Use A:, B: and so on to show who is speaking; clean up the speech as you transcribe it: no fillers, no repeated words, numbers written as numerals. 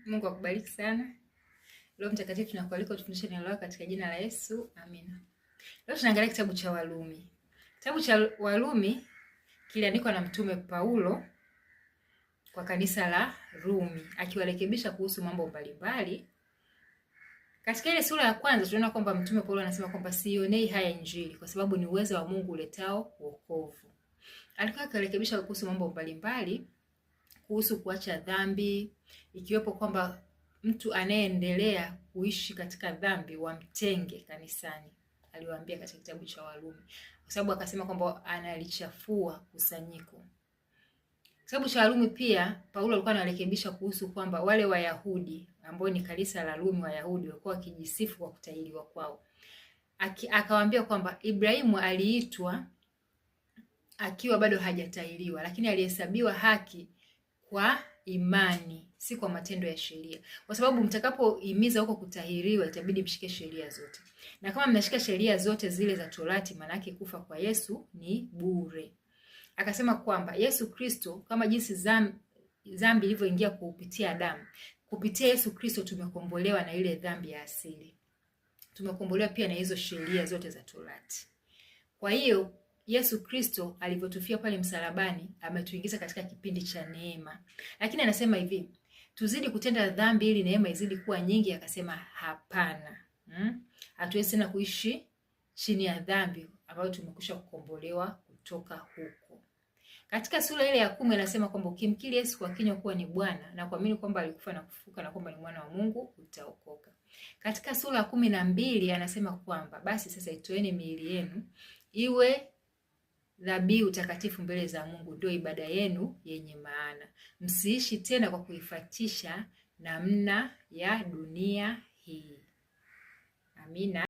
A: Mungu akubariki sana. Roho Mtakatifu tunakualika utufundishe neno lako katika jina la Yesu. Amina. Leo tunaangalia kitabu cha Warumi. Kitabu cha Warumi kiliandikwa na Mtume Paulo kwa kanisa la Rumi, akiwarekebisha kuhusu mambo mbalimbali. Katika ile sura ya kwanza tunaona kwamba Mtume Paulo anasema kwamba siionei haya Injili kwa sababu ni uwezo wa Mungu uletao wokovu. Alikuwa akiwarekebisha kuhusu mambo mbalimbali kuhusu kuacha dhambi, ikiwepo kwamba mtu anayeendelea kuishi katika dhambi wamtenge kanisani, aliwaambia katika kitabu cha Warumi, kwa sababu akasema kwamba analichafua kusanyiko. Kitabu cha Warumi pia Paulo alikuwa anarekebisha kuhusu kwamba wale Wayahudi ambao ni kanisa la Rumi, Wayahudi walikuwa wakijisifu kwa kutahiriwa kwao. Akawaambia kwamba Ibrahimu aliitwa akiwa bado hajatahiriwa, lakini alihesabiwa haki kwa imani, si kwa matendo ya sheria, kwa sababu mtakapohimiza huko kutahiriwa itabidi mshike sheria zote, na kama mnashika sheria zote zile za Torati, maanake kufa kwa Yesu ni bure. Akasema kwamba Yesu Kristo kama jinsi dhambi ilivyoingia kupitia Adamu, kupitia Yesu Kristo tumekombolewa na ile dhambi ya asili, tumekombolewa pia na hizo sheria zote za Torati. Kwa hiyo Yesu Kristo alivyotufia pale msalabani ametuingiza katika kipindi cha neema. Lakini anasema hivi, tuzidi kutenda dhambi ili neema izidi kuwa nyingi? Akasema hapana. Hatuwezi tena kuishi chini ya dhambi ambayo tumekwisha kukombolewa kutoka huko. Katika sura ile ya 10 anasema kwamba ukimkiri Yesu kwa kinywa kuwa ni Bwana na kuamini kwamba alikufa na kufufuka na kwamba ni mwana wa Mungu utaokoka. Katika sura ya 12 anasema kwamba basi sasa itoeni miili yenu iwe dhabihu takatifu mbele za Mungu, ndio ibada yenu yenye maana. Msiishi tena kwa kuifatisha namna ya dunia hii. Amina.